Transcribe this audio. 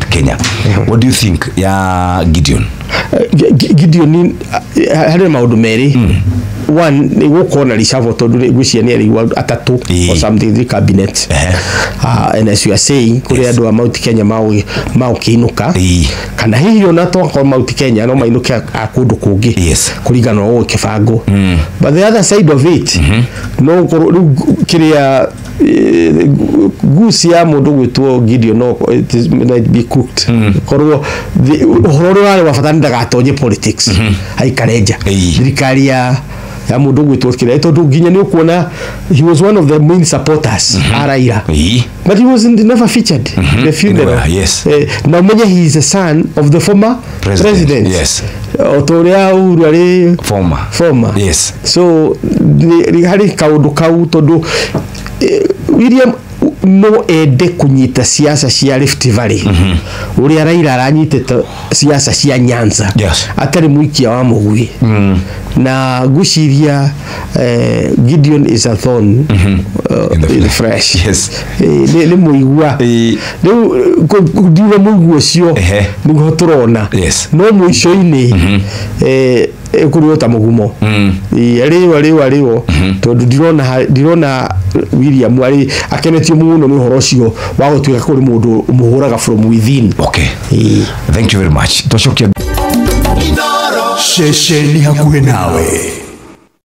Kenya. What do you think ya Gideon? Gideon harĩ maũndũ merĩ. One nĩ gũkorwo na reshuffle, tondũ ngwĩciria nĩ arĩigua atatũ or something, three cabinet. And as you are saying, kũrĩ andũ a Mount Kenya magũkĩinũka, kana hihi ona tokorwo Mount Kenya no mainũke a kũndũ kũngĩ, kũringana na ũguo kĩbango. But the other side of it, no gũkorwo rĩu kĩrĩa guci ya mũndũ gwĩtwo Gideon no it is, might be cooked. Korwo ũhoro ũrĩa warĩ wa bata nĩ ndagatonye politics, aikare nja. Thirikari ya mũndũ gwĩtwo kĩrĩa, tondũ nginya nĩ ũkuona he was one of the main supporters a Raila, but he was never featured in the funeral. Anywhere, yes. Na umenye he is a son of the former president, president. O ta ũrĩa Uhuru arĩ former. Former. So harĩ kaũndũ kau, tondũ William no ende kũnyita siasa cia Rift Valley ũrĩa Raila aranyitĩte siasa cia Nyanza, atarĩ mũikia wa mũgui. Na ngwĩciria Gideon is a thorn in the in the flesh. Nĩ mũigua. Rĩu ndiuga mũigua ũcio nĩguo tũrona, no mũico-inĩ ĩkũrĩo ta mũgumo. Ĩ, arĩo arĩo arĩo, tondũ ndirona William arĩ akenetio mũno nĩ ũhoro ũcio wa gũtuĩka kũrĩ mũndũ ũmũhũraga from within. Okay. Thank you very much. Twacokia. Ceceni hakuhĩ nawe.